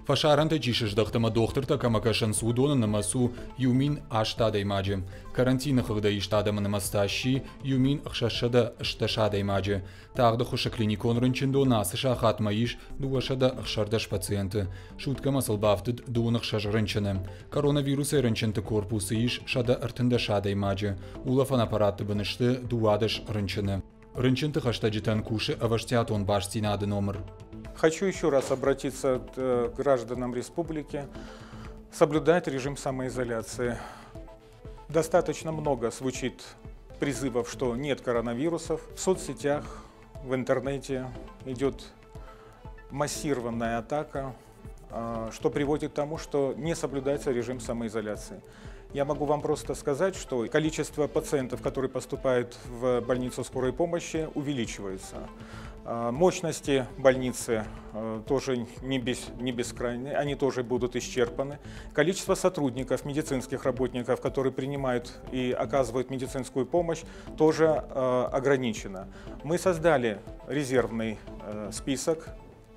Фӕсарӕнтӕй чи сыздӕхт ӕмӕ дохтыртӕ кӕмӕ кӕсынц, уыдоны нымӕц у 1008 адӕймаджы. Карантины хыгъдӕй ист адӕмы нымӕц та сси 1610 адӕймаджы. Тагъд ӕххуысы клиникон рынчындоны ацы сахатмӕ ис 216 пациенты. Суткӕмӕ сыл бафтыд 26 рынчыны. Коронавирусӕй рынчынты корпусы ис 113 адӕймаджы. Улӕфӕн аппаратты бын сты 12 рынчыны. Рынчынты хӕстӕджытӕн кусы ӕвӕстиатон бастдзинады номыр. Хочу еще раз обратиться к гражданам республики, соблюдать режим самоизоляции. Достаточно много звучит призывов, что нет коронавирусов. В соцсетях, в интернете идет массированная атака, что приводит к тому, что не соблюдается режим самоизоляции. Я могу вам просто сказать, что количество пациентов, которые поступают в больницу скорой помощи, увеличивается. Мощности больницы тоже не бескрайние, они тоже будут исчерпаны. Количество сотрудников, медицинских работников, которые принимают и оказывают медицинскую помощь, тоже ограничено. Мы создали резервный список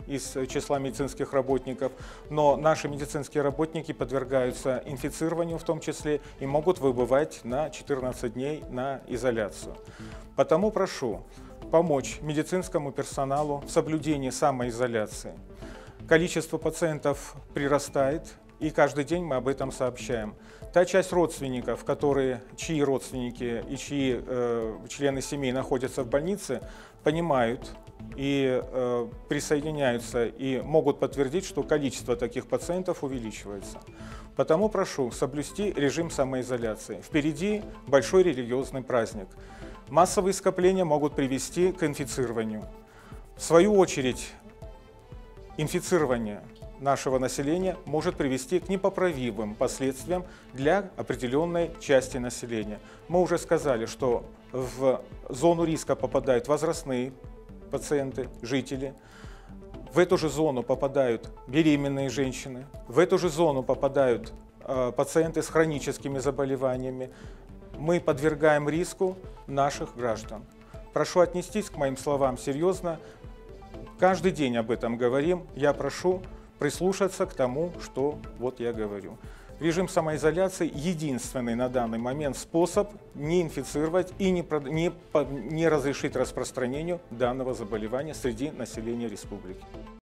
из числа медицинских работников, но наши медицинские работники подвергаются инфицированию в том числе и могут выбывать на 14 дней на изоляцию. Потому прошу помочь медицинскому персоналу в соблюдении самоизоляции. Количество пациентов прирастает, и каждый день мы об этом сообщаем. Та часть родственников, чьи родственники и чьи члены семей находятся в больнице, понимают и присоединяются и могут подтвердить, что количество таких пациентов увеличивается. Потому прошу соблюсти режим самоизоляции. Впереди большой религиозный праздник. Массовые скопления могут привести к инфицированию. В свою очередь, инфицирование нашего населения может привести к непоправимым последствиям для определенной части населения. Мы уже сказали, что в зону риска попадают возрастные пациенты, жители. В эту же зону попадают беременные женщины, в эту же зону попадают пациенты с хроническими заболеваниями. Мы подвергаем риску наших граждан. Прошу отнестись к моим словам серьезно. Каждый день об этом говорим. Я прошу прислушаться к тому, что вот я говорю. Режим самоизоляции – единственный на данный момент способ не инфицировать и не разрешить распространению данного заболевания среди населения республики.